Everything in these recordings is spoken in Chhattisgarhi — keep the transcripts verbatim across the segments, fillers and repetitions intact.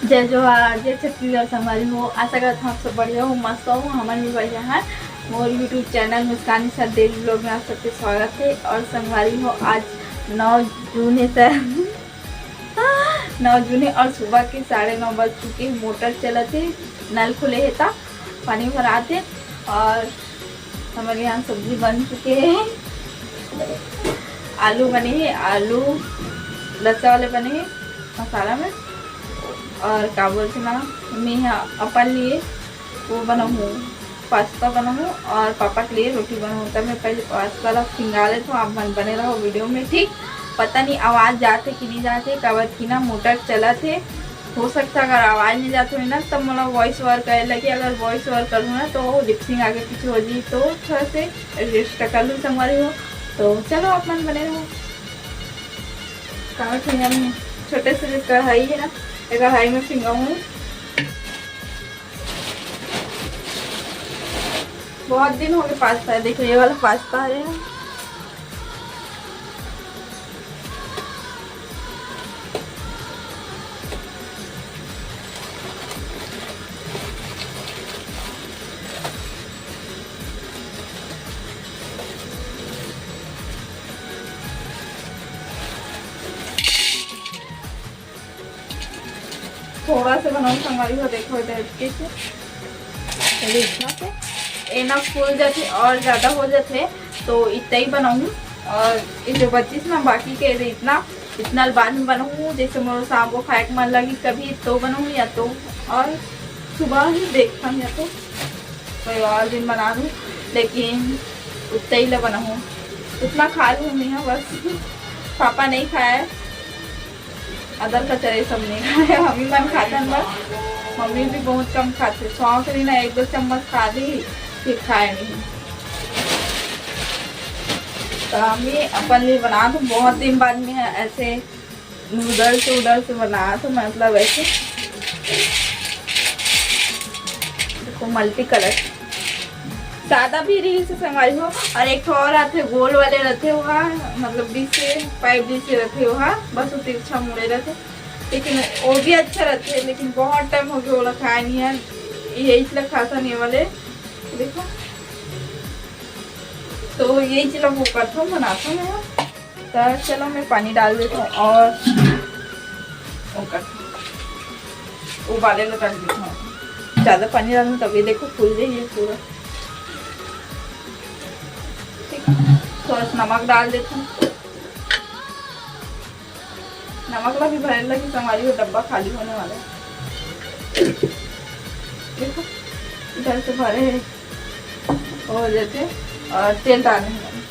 जय जोहार, जय छत्तीसगढ़ संगवारी हो। आशा करत हव आप सब बढ़िया हो, मस्त हो। हमन भी बढ़िया हन। मोर YouTube चैनल मुस्कान के साथ डेली व्लॉग में आप सबके स्वागत हे। और संगवारी हो, आज नौ जून हे सर। नौ जून हे और सुबह के साढ़े नौ बज चुके हे। मोटर चलत हे, नल खुले हे त पानी भरात हे। और हमर यहाँ सब्जी बन चुके हे। आलू बने हे, आलू लस्सा वाले बने हे मसाला में। और का बोलथे ना, मैं ह अपन लिए वो बनाहूँ, पास्ता बनाहूँ और पापा के लिए रोटी बनाहूँ। त मैं पहले पास्ता ला सिंगा लेथव, आप मन बने रहो वीडियो में, ठीक। पता नहीं आवाज़ जात हे कि नहीं जात हे, काबर कि ना मोटर चलत हे। हो सकता अगर आवाज़ नहीं जात होही ना, तब मोला वॉइस ओवर करे लगी। अगर वॉइस ओवर करूँ ना, तो लिपसिंग आगे पीछे हो जी, तो थोड़ा से एडजस्ट कर लूँ संगवारी हो। तो चलो, आप मन बने रहो। काबर कि हम छोटे से जो कढ़ाई है ना, ये कढ़ाई में सिंगाऊँ। बहुत दिन हो गए पास्ता है, देखो ये वाला पास्ता है। थोड़ा से बनाऊँ संगवारी हो, देखो इधर के से। चलिए इतना से, ये ना फूल जाथे और ज़्यादा हो जाथे, तो इतना ही बनाऊँ। और ये जो बचिस ना बाकी के, ये इतना, इतना बाद में बनाऊँ, जैसे मोर शाम को खाए के मन लगी कभी तो बनाऊँ, या तो और सुबह ही देखता हूँ, या तो कोई और दिन बना दूँ, लेकिन उतना ही ला बनाऊँ। उतना खा लूँ मैं, हाँ, बस। पापा नहीं खाए, अदर कचरे सब नहीं खाए, हम ही मन खाथन बस। मम्मी भी बहुत कम खाथे, शौक रही ना, एक दो चम्मच खा ली, फिर खाए नहीं। तो हम ही अपन लिए बना, तो बहुत दिन बाद में है ऐसे नूडल्स वूडल्स बना, तो मतलब ऐसे देखो मल्टी कलर सादा भी रही से संगवारी हो, और एक ठो और आथे गोल वाले रहथे, वहाँ मतलब डिश से पाइप डिश से रहथे, वहाँ बस वो तिरछा मुड़े रहथे, लेकिन वो भी अच्छा रहथे। लेकिन बहुत टाइम हो गया ओला खाए नहीं है, यही ला खाता नहीं वाले। देखो, तो यही चीज वो करता हूँ, बनाता हूँ मैं। तो चलो, मैं पानी डाल देता हूँ और ओकर उबाले ला रख देता हूँ। ज़्यादा पानी डालूँ तभी देखो फूल जाइए पूरा। ठीक, थोड़ा सा नमक डाल देता हूँ। नमक ला भी भरे लगी, संगवारी हो, डब्बा खाली होने वाला है। देखो, इधर से भरे है, हो जाते। और तेल डाले हैं।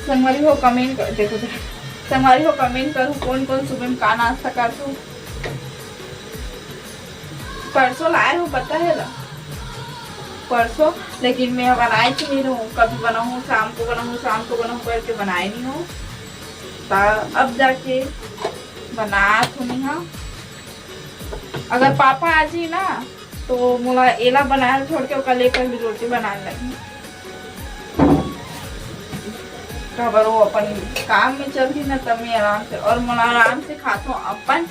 संगवारी हो, कमेंट कर, देखो, देखो। संगवारी हो, कमेंट करो, कौन कौन सुबह में का नाश्ता करथो। परसों लाए हो, पता है ला, परसों, लेकिन मैं बनाए तो नहीं रहूँ, कभी बनाऊँ, शाम को बनाऊँ, शाम को बनाऊँ करके बनाए नहीं हूँ। तो अब जाके बनात हूँ नहीं हाँ। अगर पापा आ जी ना, तो मोला एला बनाए छोड़ के ओकर ले पहले रोटी बनाए लगी। काबर वो अपन काम में चल रही ना, तब मैं आराम से, और मोला आराम से खाथो अपन।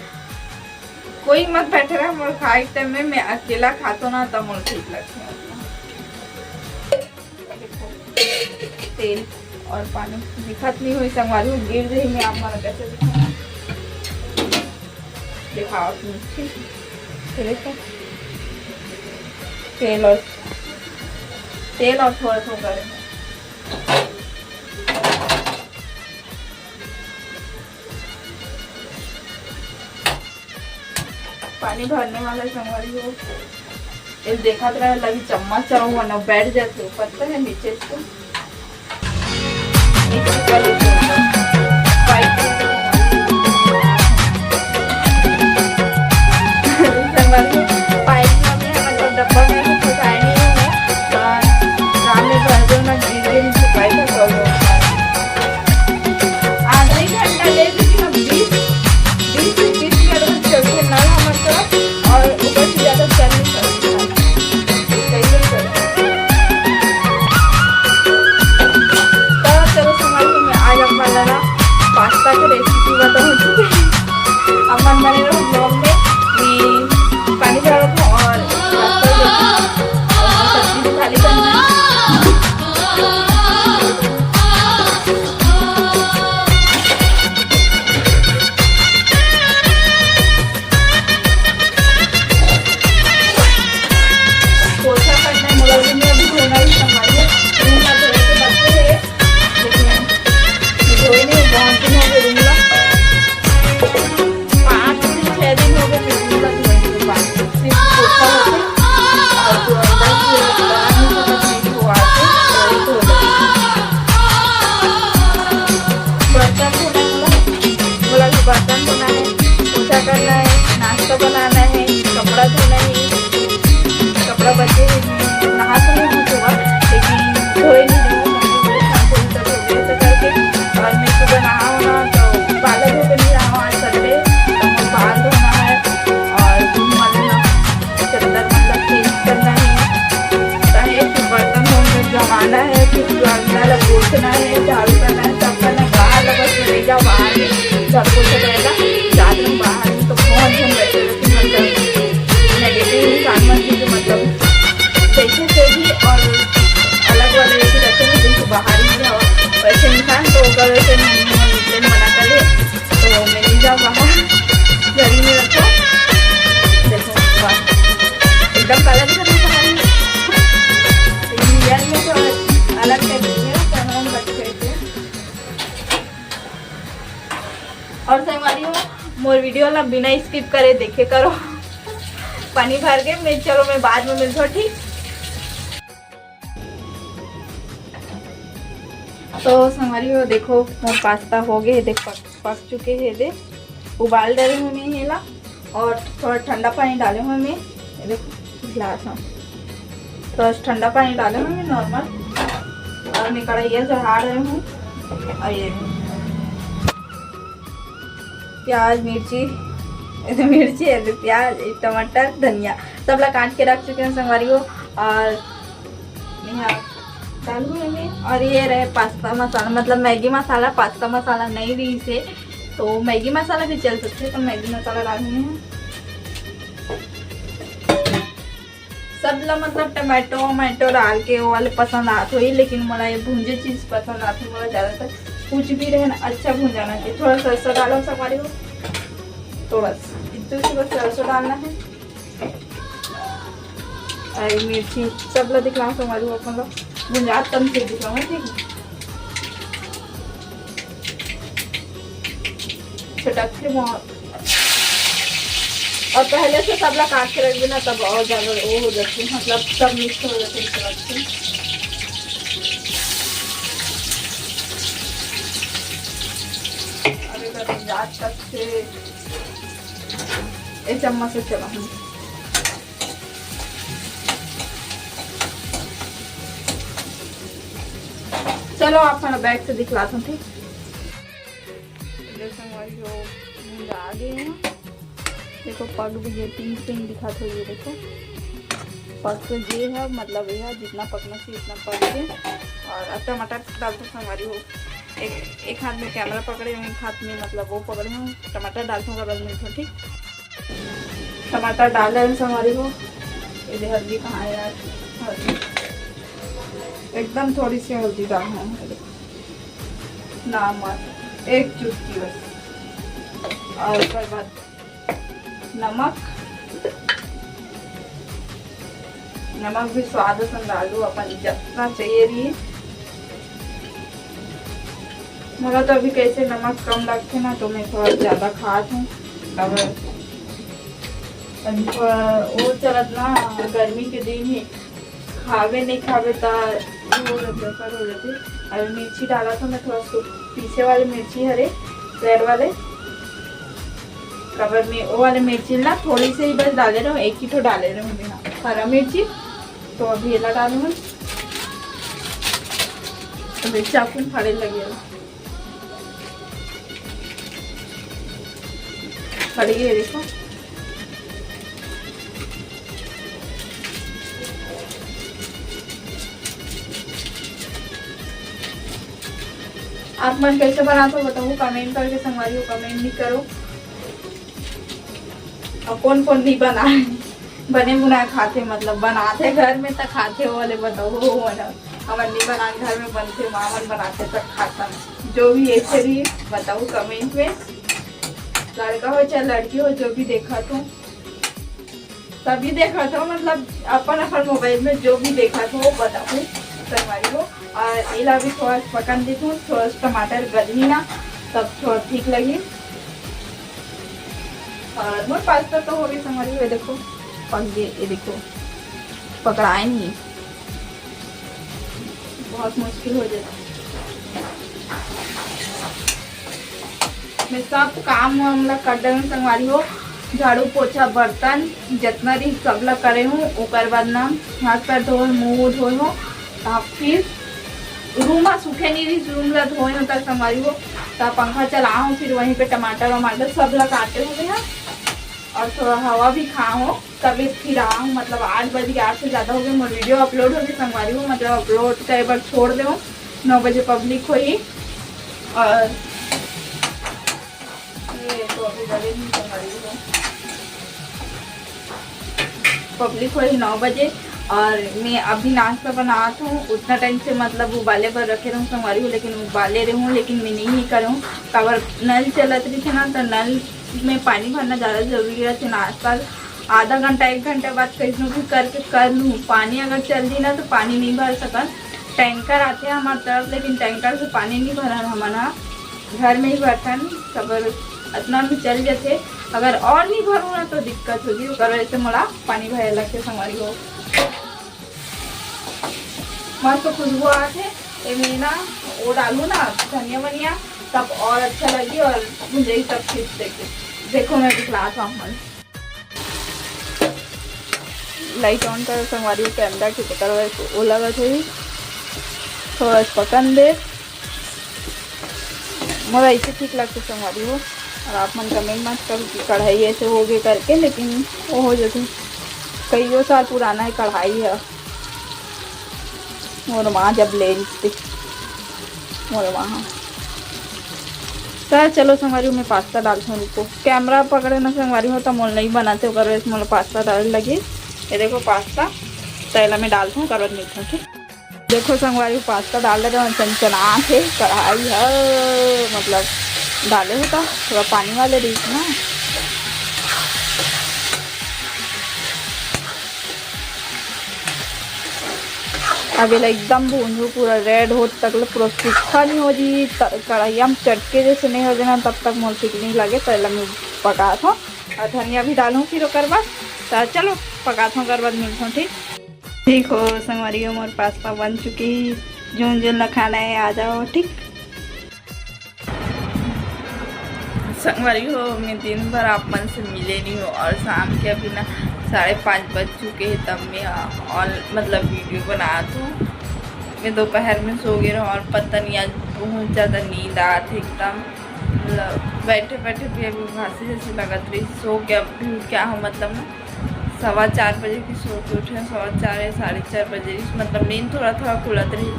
कोई मत बैठे रहे मोर खाए के टाइम में, मैं अकेला खाथो ना, तब मोला ठीक लगथे। देखो, तेल और पानी दिखत नहीं होई संगवारी हो, गिर जाही, मैं आप मन कैसे दिखाऊं? दिखाओ तुम, ठीक? ये देखो, तेल और, तेल और थोड़ा थोड़ा करेंगे। पानी भरने वाला है संगवारी हो। ये देखत रहे लगी चम्मच चाहूँ वरना बैठ जाते हो, पता है नीचे इसको। नीचे का लो। पाइप संगवारी हो, पाइप में हमने मतलब डब्बा में कुछ आए नहीं है। और राम ने भर दो ना, गिर गिर छुपाई था, सौ लोग। आधा ही घंटा ले, लेकिन अब बीस, बीस से तीस मिनट तक चलते नल हमर तरफ, और ऊपर से ज्यादा चल नहीं सकते। सही है सर। तो चलो संगवारी हो, मैं आ अंगना ला पोछना है, झाड़ू करना है, सब करना है। बाहर ला बस ले जाओ, बाहर में सब कुछ हो जाएगा। रात में बाहर में तो बहुत झंझट है, लेकिन मतलब negative इंसान मन की जो मतलब जैसे से भी और अलग वाले ऐसे रहते हैं, जिनको बाहर ही जाओ, वैसे इंसान तो ओकर वैसे मम्मी मम्मी मना करे। तो मैं नहीं जाओ बाहर, घर ही में रखो। देखो, वाह, एकदम काला दिखा रही है। तो ये रियल में तो अलग टाइप की है, तो हम बच गए थे। और संगवारी हो, मोर वीडियो ला बिना स्किप करे देखे करो। पानी भर के मैं, चलो मैं बाद में मिलता हूँ, ठीक। तो संगवारी हो, देखो मोर पास्ता हो गए, देख पक, पक चुके हैं, दे उबाल डाले हूँ मैं हेला, और थोड़ा ठंडा पानी डाले हूँ मैं, ये देखो गिलास में थोड़ा सा ठंडा पानी डाले हूँ मैं नॉर्मल, और मैं कढ़ाइया चढ़ा रहे हूँ। और ये प्याज, मिर्ची, मिर्ची है, प्याज, टमाटर, धनिया, सब ला काट के रख चुके हैं संगवारी हो। और यहाँ डालू एमे, और ये रहे पास्ता मसाला, मतलब मैगी मसाला, पास्ता मसाला नहीं रही से, तो मैगी मसाला भी चल सकते, तो मैगी मसाला डालनी है। सब ला मतलब टमाटो वमाटो डाल के वो वाले पसंद आत होही, लेकिन मोला ये भुंजे चीज पसंद आथे। मोला ज्यादातर कुछ भी रहे ना, अच्छा भुंजाना चाहिए। थोड़ा सरसों डालो संगवारी हो, तो बस इतना सी बस सरसों डालना है। और मिर्ची सब ला दिखलाओ संगवारी हो, अपन ला भुंजात तन से दिखलाओ, ठीक है। छटक के बहुत, और पहले से सब ला काट के रख देना, तब और ज्यादा वो हो जाती है, मतलब सब मिक्स हो जाते हैं, छटक के। अभी मैं भुंजात तक से एक चम्मच से चला हूँ। चलो, आप थोड़ा बैक से दिखलात हूँ, ठीक। ये संगवारी हो, भुंजा गए हैं। देखो, पक भी गए, पिंक पिंक दिखात हो, ये देखो, पक तो गए है, मतलब ये है, जितना पकना चाहिए उतना पक गए। और अब टमाटर डालते संगवारी हो, एक, एक हाथ में कैमरा पकड़े हूँ, एक हाथ में मतलब वो पकड़े हूँ, टमाटर डालते हूँ, बाद में मिलते हैं, ठीक। टमाटर डाल रहे हैं संगवारी हो। ये दे हल्दी कहाँ है यार, हल्दी, एकदम थोड़ी सी हल्दी डालना है, नमक एक चुटकी बस, और उसके बाद नमक, नमक भी स्वाद से डालू, अपन जितना चाहिए रही। मोला तो अभी कैसे नमक कम लगथे ना, तो मैं थोड़ा ज्यादा खात हूँ। अब अभी थोड़ा वो चलत ना, गर्मी के दिन ही, खावे नहीं खावे ता वो हो जाथे, असर हो जाथे। अभी मिर्ची डाला था मैं, थोड़ा सु-, पीसे वाले मिर्ची हरे, रेड वाले, काबर में वो वाले मिर्ची ला थोड़ी से ही बस डाले रहूँ, एक ही ठो डाले रहूँ मैं, हाँ, हरा मिर्ची। तो अभी ये लगा लूँ हम। तो मिर्ची आपको फाड़े लगे, फाड़ गए, देखो। आप मन कैसे बनाते हो बताओ, कमेंट करके संगवारी हो, कमेंट भी करो। और कौन कौन नहीं बनाए, बने बुनाए खाथे, मतलब बनाथे घर में त खाथे, वो वाले बताओ, वो वाला। हमन नहीं बनान, घर में बनथे, माँ मन बनाथे त खाथन। जो भी ऐसे भी बताओ कमेंट में, लड़का हो चाहे लड़की हो, जो भी देखत हो, सभी देखत हो, मतलब अपन अपन मोबाइल में जो भी देखत हो बताओ संगवारी हो। और एला भी थोड़ा पकन देथूँ, थोड़ा सा टमाटर गलही ना, तब थोड़ा ठीक लगी। और मोर पास्ता तो हो गई संगवारी हो, ये देखो पक गए, ये देखो पकड़ाए नहीं, बहुत मुश्किल हो जाता। मैं सब काम वाम ला कर डरेंव संगवारी हो, झाड़ू पोछा बर्तन जितना रही सब ला करे हूँ। ओकर बाद ना हाथ पैर धोए, मुंह धोए हो, तब फिर रूम ला सूखे नहीं रही, रूम ला धोए हो तब संगवारी हो, तब पंखा चलाए हो, फिर वहीं पे टमाटर वमाटर सब ला काटे हो गया। और थोड़ा हवा भी खा हो, तभी फिर आऊँ। मतलब आठ बज के, आठ से ज़्यादा हो गए, मोर वीडियो अपलोड हो गए संगवारी हो, मतलब अपलोड करे बर छोड़ दे, नौ बजे पब्लिक होही। और ये तो अभी डले नहीं संगवारी हो, पब्लिक होही नौ बजे। और मैं अभी नाश्ता बनात हूँ, उतना टाइम से मतलब उबाले बर रखे रहूँ संगवारी हो, लेकिन उबाले रहूँ, लेकिन मैं नहीं, नहीं करूँ। काबर नल चलत रही थे ना, तो नल में पानी भरना ज़्यादा जरूरी रहते नाश्ता। आधा घंटा एक घंटा बाद कैसनो भी करके कर लूँ। पानी अगर चल दी ना तो पानी नहीं भर सकन। टैंकर आते हैं हमारे तरफ, लेकिन टैंकर से पानी नहीं भरन हमन ह, घर में ही भरथन। सबर इतना में चल जाते। अगर और नहीं भरूँ ना तो दिक्कत होगी, ओकर वजह से मोला पानी भरे लगते संगवारी हो। मस्त खुशबू आत है। एमे ना वो डालू ना धनिया वनिया, तब और अच्छा लगी और भुंजई तब फिर देखे। देखो मैं दिखलात हूँ। लाइट ऑन कर संगवारी हो, कैमरा के चक्कर में वो लगत है। थोड़ा सा पकन दे, मोला ऐसे ठीक लगते संगवारी हो। और आप मन कमेंट मत करो कि कढ़ाई ऐसे हो गए करके, लेकिन वो हो जाते। कईयों साल पुराना है कढ़ाई है। मोर माँ जब ले रही थी, मोर माँ। तो चलो संगवारी हो, मैं पास्ता डालत हूँ। रुको, कैमरा पकड़े ना संगवारी हो, तो मोल नहीं बनाते, ओकर वजह से मोला पास्ता डाले लगी। ये देखो पास्ता, तो एला मैं डालत हूँ, ओकर बाद मिलत हूँ, ठीक। देखो संगवारी हो, पास्ता डाल रहे हो, चनचना से कढ़ाई है, मतलब डाले हो तो थोड़ा पानी वाले रही ना। अब एला एकदम भूंजू, पूरा रेड होत तक ले, पूरा सूखा नहीं हो जी, त-, कढ़ाइया में चटके जैसे नहीं हो जाना, तब तक मोर ठीक नहीं लगे। तो एला मैं पकात हूँ और धनिया भी डालूँ फिर ओकर बाद। तो चलो पकात हूँ, ओकर बाद मिलत हूँ, ठीक। ठीक हो संगवारी हो, मोर पास्ता बन चुकी। जोन जोन ला खाना है आ जाओ, ठीक। संगवारी हो, मैं दिन भर आप मन से मिले नहीं हो और शाम के अभी ना साढ़े पाँच बज चुके हैं, तब मैं ऑन मतलब वीडियो बनात हूँ। मैं दोपहर में सो गए रहूँ और पता नहीं आज बहुत ज़्यादा नींद आत है एकदम। मतलब बैठे बैठे भी अभी घासी जैसे लगत रही, सो के अभी क्या हो मतलब ना सवा चार बजे की सो के उठे, सवा चार या साढ़े चार बजे, मतलब नींद थोड़ा थोड़ा खुलत रही,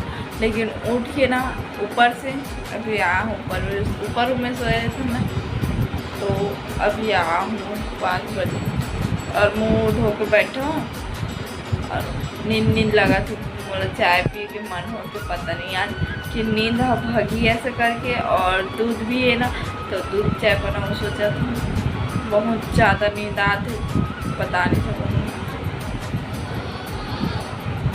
लेकिन उठ के ना ऊपर से अभी आ हूँ, ऊपर ऊपर रूम में सोए थे ना, तो अभी आ हूँ पाँच बजे और मुँह धो के बैठा हूँ और नींद नींद लगा थी। मोला चाय पी के मन हो तो पता नहीं आज कि नींद ह भगी ऐसे करके, और दूध भी है ना, तो दूध चाय बनाऊँ सोचा था। बहुत ज़्यादा नींद आत है, बता नहीं सकूँ।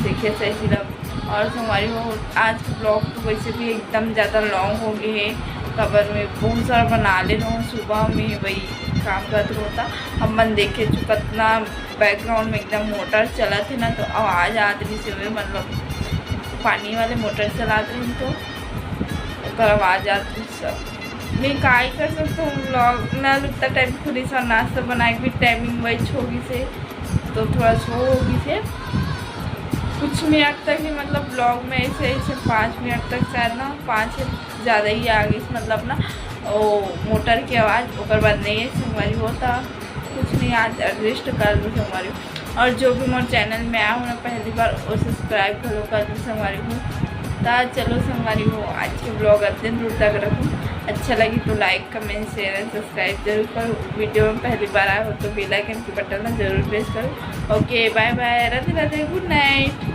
देखिए सही लग। और संगवारी हो, आज के ब्लॉग तो वैसे भी एकदम ज़्यादा लॉन्ग हो गए है, काबर मैं बहुत सारा बना ले रहूँ। सुबह में वही काम करत रहता। हम मन देखे जो कितना बैकग्राउंड में एकदम मोटर चलत है ना, तो आवाज़ आत रही से, मतलब पानी वाले मोटर चलात रही तो ओकर आवाज़ आत रही सब। मैं का ही कर सकता हूँ, ब्लॉग ना उतना टाइम खुली से, नाश्ता बनाए के भी टाइमिंग वही होगी से, तो थोड़ा स्लो होगी से। कुछ मिनट तक ही मतलब ब्लॉग में ऐसे ऐसे पाँच मिनट तक शायद ना, पाँच से ज़्यादा ही आ गई मतलब ना वो मोटर की आवाज़। ओकर बाद नहीं है संगवारी होता कुछ नहीं, आज एडजस्ट कर लो संगवारी। और जो भी मोर चैनल में आया हो ना पहली बार, वो सब्सक्राइब घलो कर लो संगवारी हो। तो चलो संगवारी हो, आज के ब्लॉग अतने दूर तक रखूँ। अच्छा लगी तो लाइक, कमेंट, शेयर एंड सब्सक्राइब जरूर करो। वीडियो में पहली बार आए हो तो बेल आइकन की बटन ना जरूर प्रेस करो। ओके, बाय बाय, राधे राधे, गुड नाइट।